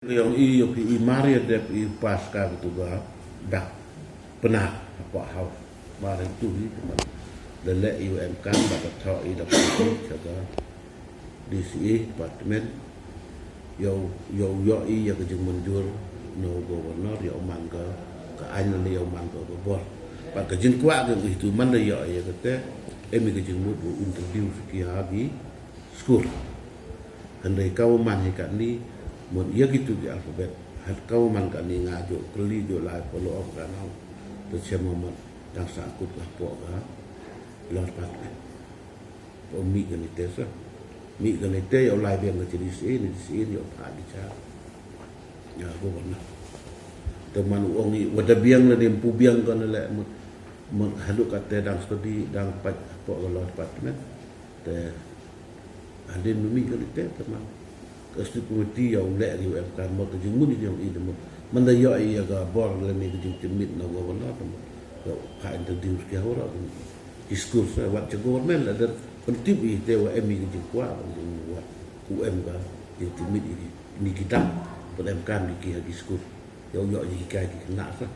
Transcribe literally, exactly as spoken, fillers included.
Ka yong i, yow phi i mar ya dep i pass ka katu ka dak Pnar hapoh House. Ba re tu hi, da leh i wa em kam ba ka thoh i da phi cha ka D C A department. Yow, yow yoh i ya ka jingmynjur na u Governor, yow man ka, ka aiñ lane yow man ka, ka bor. Bad ka jingkwah ka ngi tu man da yoh i ya kate, em i ka jingmut u introduce ki ha ki school. Hynrei ka wa man hi katni, mut ya kitu ki alphabet, hat ka wa man katni nga jooh kylli jooh lai follow up ka nong. Te chem wa mut dang sah kut ka hapoh ka Law Department. Te mih kani te sa. Mih kani te yow lai biang ka cha D C A, ni D C A ni yow phah di cha, ya, Governor. Te man u ong i wa da biang lane ym pu biang ka na leh, mut, mut hadooh kate dang study, dang pait hapoh ka Law Department. Te hadien mih kani te, te man ka Executive Committee yow leh ri wa em kam, mut ka jingmut i yong i te mut man da yoh i ya ka bor lane ka jingtipmit na Governor te mut yow phah introduce ki ha waroh ki school sa, wat cha government la da pyntip i te wa em i ka jingkwah, wa jingwat u em ka jingtipmit i ni ki dang, pynemkam ki ha ki school. Yow yoh i ki kai ki khynnah sa.